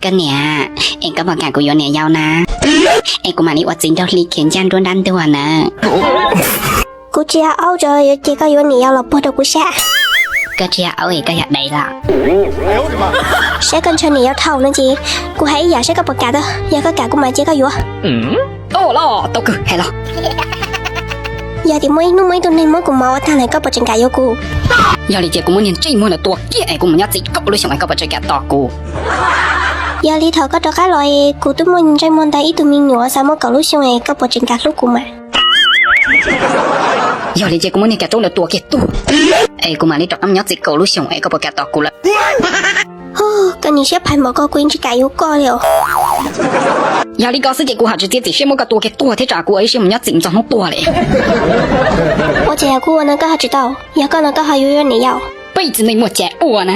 Niam, es koj puas kam kuv yuav niam yau na? Es kuv mam li ua txiv nraug hli khiav ncaj nruab nrab ntuag na. Kuv tsis yog aub tso, yuav ces koj yuav niam yau los puag rau kuv saib. Koj tsis yog aub es koj yog dev los? Saib koj ntshaw niam yau dhau no ces kuv hais ib yam saib koj puas kam tau, yog koj kam kuv mam cia koj yuav. Tau los tau kawg, hais los. Yog tias muaj ib hnub muaj ib tug neeg muab kuv mos ua tag lawm koj puas tseem kam yuav kuv? Yog li ces kuv muab niag ntsej muag ntawd tua kiag es kuv mus nyob txim kaum lub xyoos es koj puas tseem kam tos kuv? Yog li thaum koj rov qab los es kuv twb muaj ntsej muag ntawm ib tug me nyuam xav muaj kaum lub xyoo es koj puas tseem kam hlub kuv mas? Yog li ces kuv muab niag kav roob ntawd tua kiag tuag es kuv mam li rov qab mus nyob txim kaum lub xyoos es koj puas kam tos kuv lawm? Koj nim siab phais npaum ko kuv yeej tsis kam yuav koj li os. Yog li ko xwb ces kuv haj tsis txiav txim siab muab koj tua kiag tuag thiab tsam kuv ua ib siab mus nyob txim txog hnub tuag li. Ua cas yog kuv ua no koj ho tsis tau, yog koj no koj ho yuav yuav niam yau? Peb txiv neej muaj cai ua na.